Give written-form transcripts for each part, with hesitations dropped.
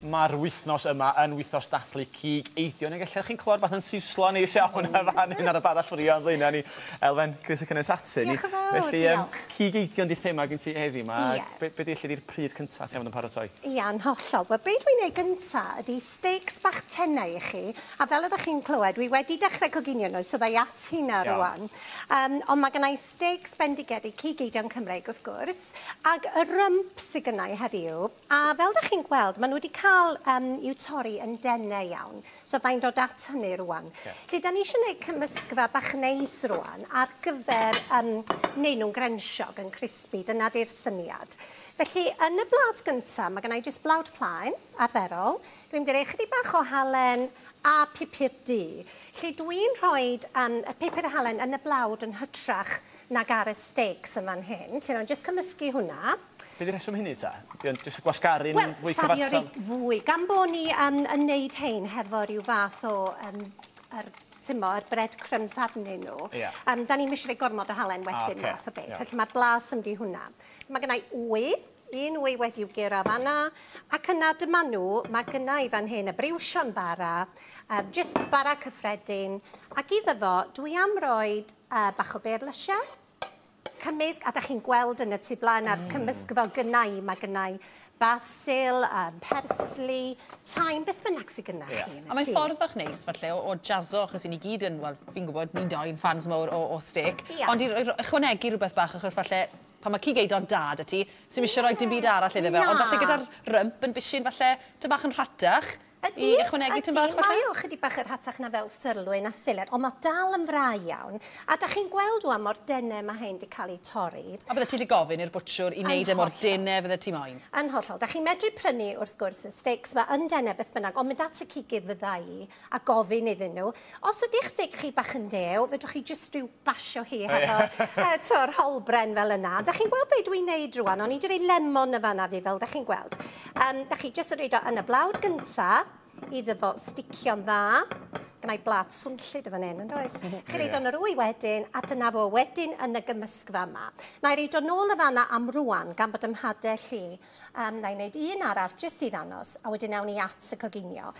Mae'r wythnos yma yn wythnos dathlu cig eidion. Ac ella chi'n clywed bach yn sislo neis iawn a fan hyn ar y badell ffrio yn flaenau ni. Elfen, croeso cynnes atyn ni. Diolch yn fawr, Felly, diolch. Cig eidion 'di'r thema gen ti heddi 'ma. Ie. Be 'di lle 'di'r pryd cynta ti am fod yn paratoi? Ia, yn hollol. Wel, be dwi'n neud gynta ydi steaks bach tenau i chi, a fel ydych chi'n clywed, dwi wedi dechrau coginio nhw, so dda i at hynna rwan. Ond mae gennau steaks bendigedig, cig eidion Cymreig wrth gwrs, ag y rump sydd gennau heddiw, a fel ydych chi'n gweld, maen nhw wedi cael i'w torri yn denau iawn. So fydda i'n dod at hynny rwan. Felly, da ni eisiau gwneud cymysgfa bach neis rwan ar gyfer neud nhw'n grensiog, yn crispy. Dyna di'r syniad. Felly, yn y blât gyntaf, mae gennau jyst blawd plaen arferol. Dwi'n mynd i roi chydig bach o halen a pupur du. Felly, dwi'n rhoi y pupur a halen yn y blawd yn hytrach nag ar y steaks yn fan hyn. Felly, nawn jyst cymysgu hwnna. Be 'di rheswm hynny ta? Di o'n jyst gwasgaru'n Wel, fwy safio cyfartal? Fwy. Gan bo' ni yn neud hein hefo rhyw fath o yr breadcrumbs arnyn nhw. Da ni'm eisiau rhoi gormod o halen wedyn, math o beth. Felly mae'r blas yn mynd i hwnna. So mae gennau wy, un wy wedi'w guro fan'na, ac yna dyma nhw, mae gynna i fan hyn y briwsion bara, jyst bara cyffredin, ac iddo fo, dwi am roid bach o berlysiau, cymysg, a da chi'n gweld yn y tu blaen a'r cymysg fel gynna i, mae gynna i basil, persli, thyme, beth bynnag sydd gynna chi yn y A mae'n tŷ. ffordd fach neis, falle, o jazzo, achos i ni gyd yn, wel, fi'n gwybod, ni'n dau'n fans mawr o steak, ond i ychwanegu rhywbeth bach, achos falle, pan mae cig eidion da 'da ti, sy'm eisiau rhoi dim byd arall iddo fe, ond falle Na. gyda'r rump yn bishyn, falle, tym bach yn rhatach, Ydy, i ychwanegu tym bach, ydy, falle? Mae o chydig bach yr rhatach na fel syrlwyn a fillet, ond mae dal yn frau iawn. A da chi'n gweld wan mor denau mae hein wedi cael ei torri. A bydde ti wedi gofyn i'r bwtsiwr i wneud e mor denau fydde ti moyn? Yn hollol. Da chi'n medru prynu, wrth gwrs, y steaks ma yn denau beth bynnag, ond mynd at y cigydd fydda i a gofyn iddyn nhw. Os ydy'ch steak chi bach yn dew, fedrwch chi jyst rhyw basio hi hefo to'r holbren fel yna. Da chi'n gweld be dwi'n neud rwan? O'n i wedi rhoi lemon y fanna fi, fel da chi'n gweld. Da chi jyst yn rhoid o yn y blawd gynta, iddo fo sticio'n dda. Gynna i blat swnllyd y fan hyn, yn does? Chi roid o'n yr wy wedyn, a dyna fo wedyn yn y gymysgfa yma. Na i roid o nôl y fanna am rwan, gan bod ym mhadell i. Na i wneud un arall, jyst i ddangos, a wedyn nawn ni at y coginio.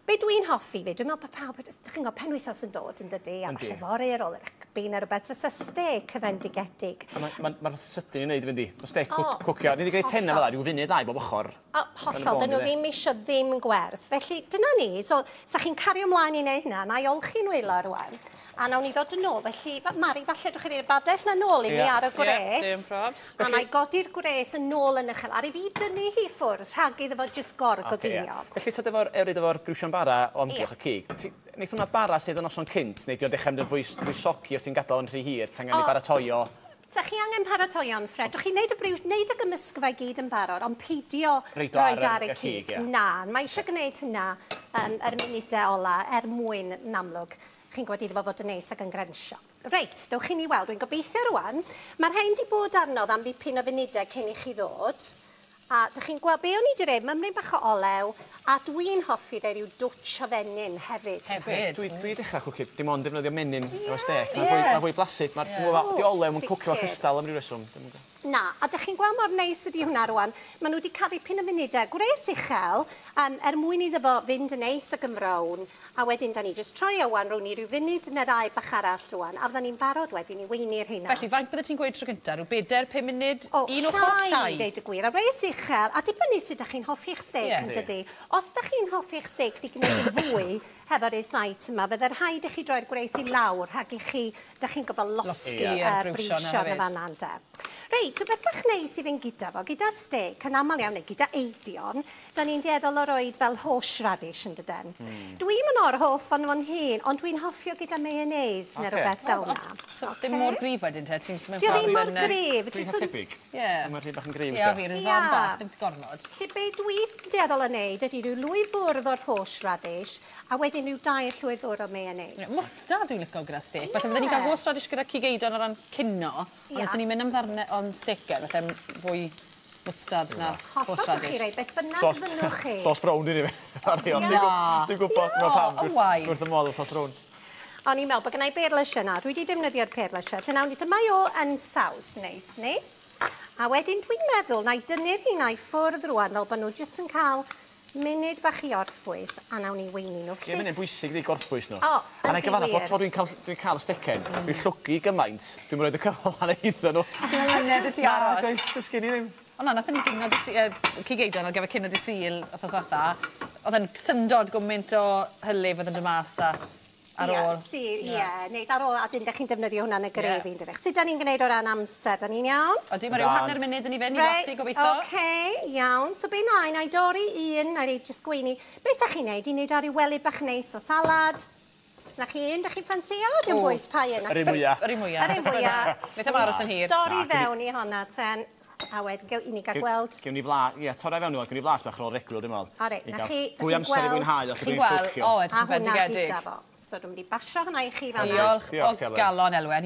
Be dwi'n hoffi fi, dwi'n meddwl bod pawb, dych chi'n gwybod, penwythnos yn dod yn dydi, a Yndi. falle fory ar ôl yr rygbi neu rhywbeth, fysa stêc cyfendigedig. A ma' rhywbeth sydyn i wneud fynd i. Ma' stêc O, cwcio. Ni wedi gwneud tenau hollol. fel 'na, rhyw funud ddau bob ochr. O, hollol, dyn nhw ddim isio ddim gwerth. Felly, dyna ni. So, sa chi'n cario ymlaen i wneud hynna, na i olchi'n wylo rwan. A nawn ni ddod yn ôl. Felly, Mari, falle drwch chi i'r badell na nôl i mi ar y Ie, gwres. dim probs. A na i godi'r gwres yn ôl yn uchel. Ar i fi dynnu hi ffwrdd, rhag iddo fo jyst gor-goginio. Felly, tyd efo'r efo'r briwsion bara o amgylch y cig, neith hwnna bara sydd yn noson cynt, neu di o'n dechrau mynd yn fwy sogi os ti'n gadael yn rhy hir, ti'n angen i baratoi o? Sa chi angen paratoi o'n Fred. Dwch chi'n neud y briws, neud y gymysgfa i gyd yn barod, ond peidio Roid o ar roid ar y y cig, cig. ie. Na, mae eisiau gwneud hynna yr munudau ola er mwyn yn amlwg. Chi'n gwybod iddo fo fod yn neis ac yn grensio. Reit, dewch i ni weld. Dwi'n gobeithio rwan. Mae'r rhain di bod arnodd am ddipyn o funudau cyn i chi ddod. A dych chi'n gweld be o'n i wedi rhoi, mymryn bach o olew, a dwi'n hoffi rhoi rhyw dwtsh o fenyn hefyd. Hefyd. Dwi dechrau cwcio, dim ond defnyddio menyn efo stêc. Mae'n fwy blasu. Mae'r di olew yn cwcio Sicr. cystal am ryw reswm. Dwi'm yn gwbod. Na, a dych chi'n gweld mor neis ydi hwnna rwan. Maen nhw wedi cael dipyn o funudau gwres uchel, er mwyn iddo fo fynd yn neis ac yn frown. A wedyn, da ni jyst troi o wan rownd i ryw funud neu ddau bach arall rwan, a fyddan ni'n barod wedyn i weini'r rheina. Felly, faint bydde ti'n gweud tro gynta? Rhyw bedair, pum munud? O, un ochr, llai, llai? i ddeud y gwir. A wres uchel, a dibynnu sut dach chi'n hoffi'ch stêc, yn dydi. Os dach chi'n hoffi'ch stêc di gwneud yn fwy hefo'r rysáit yma, fydde rhaid i chi droi'r gwres i lawr rhag i chi, dach chi'n gwybod, losgi Losgi yr yr briwsion briwsion hefyd. y fan'na, ynde. Reit, rhywbeth bach neis i fynd gyda fo, gyda stêc, yn aml iawn, neu gyda eidion, da ni'n dueddol o roid fel horseradish yn dyden. Dwi'm yn or-hoff o'n fo'n hun, ond dwi'n hoffio gyda mayonnaise neu rhywbeth fel 'na. So, ddim mor gryf wedyn te, ti'n mewn Dio ffordd ddim mor yn, gryf. Dwi'n Jyst yn- tebyg. Ie. Mae'n rhy bach yn gryf. Ie, fi, rhyw ddarn bach, ddim gormod. Felly, be dwi'n dueddol o wneud ydy rhyw lwy fwrdd o'r horseradish, a wedyn rhyw dair llwy fwrdd o mayonnaise. Ie, Mwstard dwi'n licio gyda steak. Falle fydden ni'n cael horseradish gyda cig eidion o ran cino, ond os ni'n mynd am ddarnau o'n steaker, falle fwy mwstard na Hollol, dwch chi horseradish. rei beth bynnag Sos, fynnwch chi. sos brown dwi'n i fi. Na. Dwi'n gwybod, mae pam, O, why? wrth y modd o sos brown. O'n i'n meddwl bod gennai berlysiau na. Dwi wedi defnyddio'r perlysiau. Lle nawn ni, dyma o yn saws neis ni. A wedyn dwi'n meddwl na i dynnu'r rheina i ffwrdd rwan fel bod nhw jyst yn cael Munud bach i orffwys, a nawn ni weini nhw. Ie, mae'n bwysig i gorffwys nhw. O, A na i yndi gyfadda, bob wir. tro dwi'n cael y stecen, dwi'n llwgu gymaint, dwi'n rhoi y cyfal ar iddyn nhw. Ti'n mynd i ti aros. Na, does, oes gen i ddim. Ond na, nathon ni ginio cig eidion ar gyfer cinio dydd Sul wythnos ddiwetha. Oedd e'n syndod gymaint o hylif oedd yn dod mas a ar ôl. Ie, ie, neis ar ôl, a dyn, dach chi'n defnyddio hwnna yn y grefi, yeah. Sut da ni'n gwneud o ran amser? Da ni'n iawn? Odi, mae rhyw hanner munud yn i fynd i flasu gobeithio. Oce, iawn. So be na i dorri un, na i just gweini. Be sa chi'n neud? I neud ar ryw wely bach neis o salad. Os na chi un, da chi'n ffansio? Dim bwys pa un. Yr un mwya. Yr un mwya. Yr un mwya. Wnaeth am aros yn hir. Dorri fewn i honna, ten. A wedyn, i ni gael gweld. Gewn ni fla, ie, torra fewn i gewn ni flas bach ar ôl regwyl, dwi'n meddwl. O reit, na chi, Fwy amser i fwynhau, os Chi'n gweld, o, edrych A yn hwnna fendigedig. gyda fo. So dwi'n mynd i basio hwnna i chi fan 'na. Diolch Diolch, o galon, Elwen.